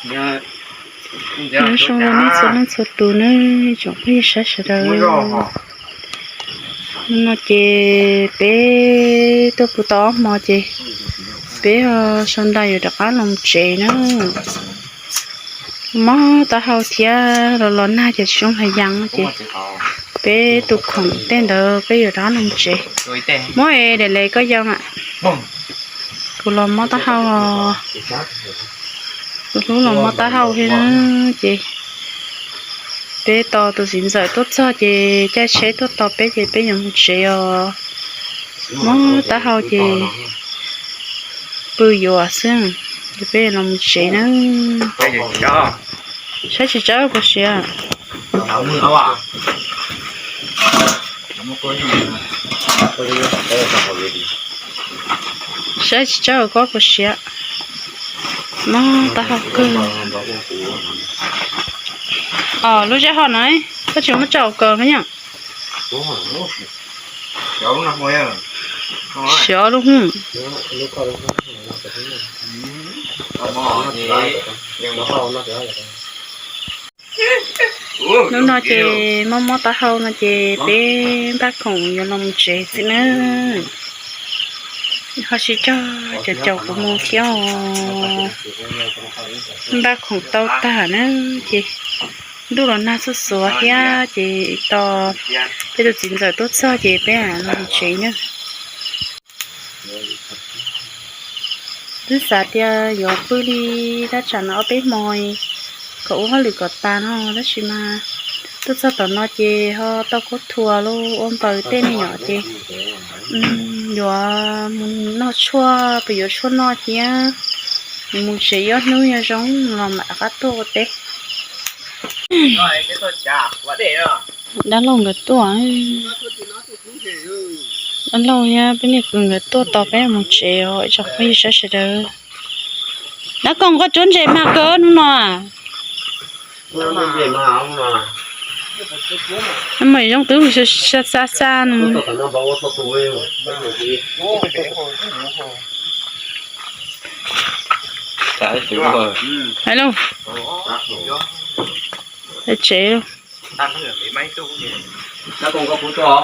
Nyob zoo nej txhua leej txhua tus nawb, tsoom phooj ywg sawv daws. Hnub no ces peb tuaj pw tau ob hmo ces peb sau nta yuav rov qab los tsev na. Mob taub hau thiab los los nag ces tsis zoo hla yas ces peb tus khoom tej ntawd peb yuav rov qab los tsev. Muab es daim les koj yau na. Kuv los mob taub hau, kuv hlub los mob taub hau thiab na. Ces peb tos tus txiv ntxawm tuaj txog ces caij tsheb tuaj tos peb ces peb yuav mus tsev os. Mob taub hau ces pw yuav xwb, ces peb los mus tsev na. Saib tsis tsawg puas siav. Saib tsis tsawg koj puas siav. Mob taub hau kawg. Os, lub zeb ho no koj tsis muab tso kaws me nyuam. Siav lub hwj. Hnub no ces mob mob taub hau no ces peb npaj khoom yuav los mus tsev xwb na. Ho sib cog caum caum kuv mus thiab os. Npaj khoom tau tag na ces ntuj los nag xuj xuav thiab ces tos peb tus txiv ntxawm tuaj txog ces peb los mus tsev na. Twb xav tias yuav pw li dab tsam no ob peb hmo kom ua hauj lwm kom tas no tab sis mas tuaj txog tom no ces ho tau khaub thuas los ua npaws tej me nyuam ces yuav mus noj tshuaj, pem yuav tshuaj noj thiab. Mus tsev ib ob hnub nyob zoo los mam rov qab tuaj ua teb. Dab laug nkawd tuaj, dab laug thiab peb niag kwv nkawd tuaj tos peb mus tsev os ib tsoom phooj ywg sawv daws. Dab Koos, koj cuab ntses mag kawg hnub no. Mas zoo twb xa xa no. Hais lauj, tsev lauj.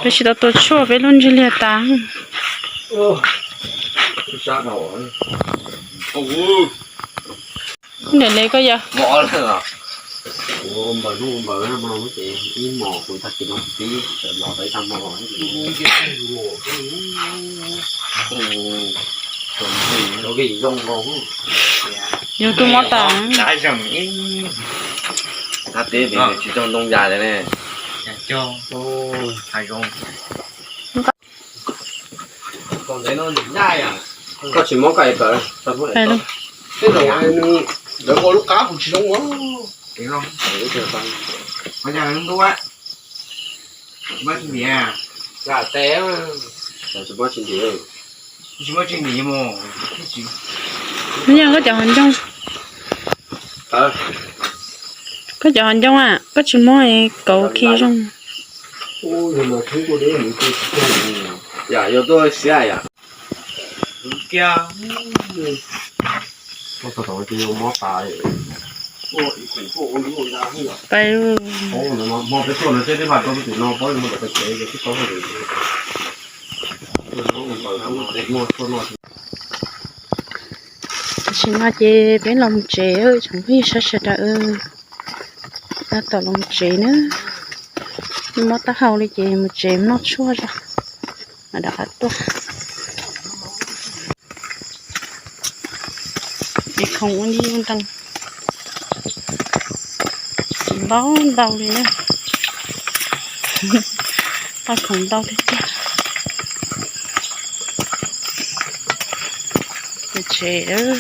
Peb tsis tau tua tshuaj peb lub ntsej liag tas. Niam le koj yog. Yog tus mob tas. Koj tsis mob koj es kawm. Tej zaum nws lawv ua lub qab kuv tsis zoo ua. Tsis mob tsis ntim. Tsis mob tsis ntim mus. Yog koj cov hav ncoo. Koj cov hav ncoo a, koj tsis mob kauv khi zoo. Yam yuav tuaj siab yam. Pais. Tam sim no ces peb los mus tsev, tsoom phooj ywg sawv daws, tab tom los mus tsev na. Mob taub hau li ces mus tsev noj tshuaj zog, mam rov qab tuaj. Ces khoom ua li ua nrees, tsis npau ntau li na. Paj khoom ntau tiag tiag. Tsev,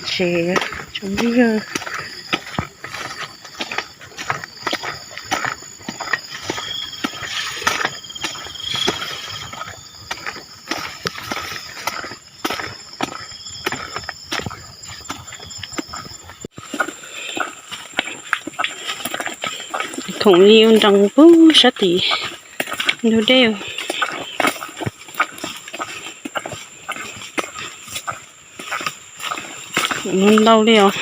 tsev tsoom phooj ywg. Khoom li ua nrees pub sab tim ntug dej. Ntau li os.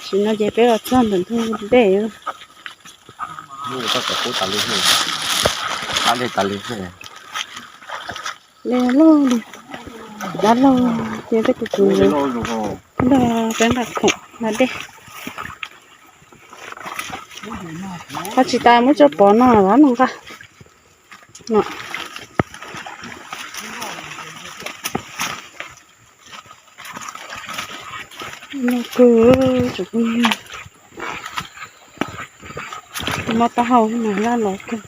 Tam sim no ces peb los txog ntawm ntug dej. Dej loj li, dab laug ces tej tus tus ntawd nrog peb nqa khoom hla dej. Qhov tsis tas muab tso pov no los no nqa no. Loj kawg, tsoom phooj ywg, mob taub hau mas laj los kawg.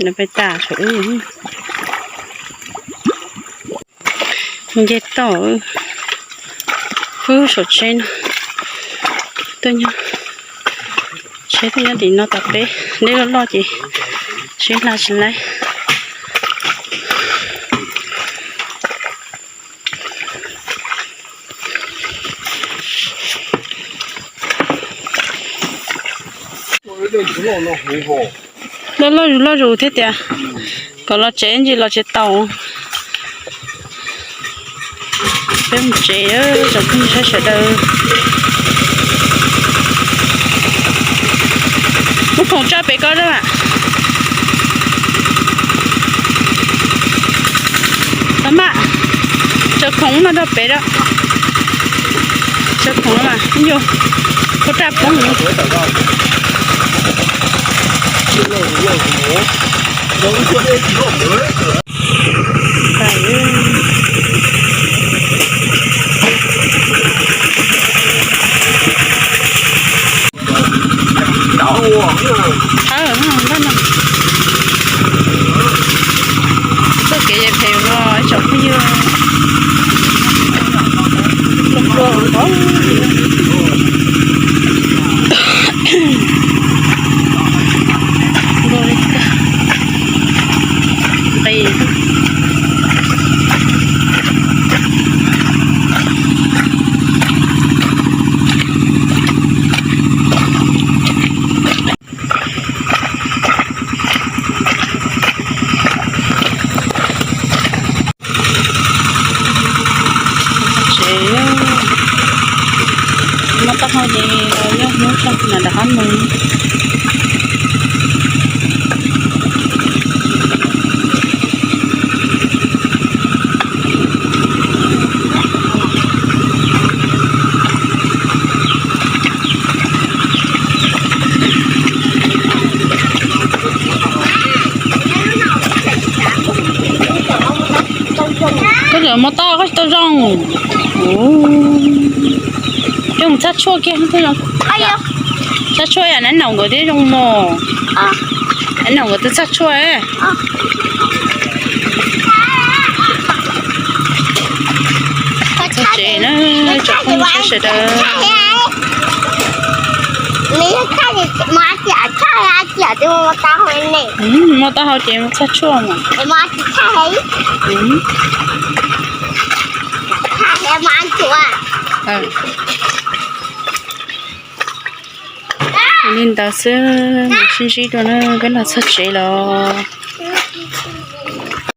Nws peb tas saum wb, nce toj wb saum tsheb no, tuaj nyob, tsheb tuaj nyob tim no tom peb, dej loj loj ces tsheb hla tsis laib. Loj loj zus loj zus thiab tias kom los tsev ntsis los tsis tau. Peb mus tsev, tsoom phooj ywg sawv daws. Muab khoom tso pem ko da. Tau mas, tso khoom no rau pem da. Tso khoom no mas, yog koj raj poob. Txoj kev phem no ib tsoom phooj ywg. Nqis. Tsev, mob taub hau ces los yog hnub tso na rov qab mus. Koj tseem mob taub hau koj tsis tau zoo. Coj mus txhaj tshuaj kiag txhaj zoo. Txhaj tshuaj yam nab naum nkawd thiab zoo mos. Nab naum nkawd twb txhaj tshuaj. Txog tsev na, tsoom phooj ywg sawv daws. Mob taub hau ces mus txhaj tshuaj mas. Li ntawd xwb, sib ntsib dua na, peb los txog tsev los.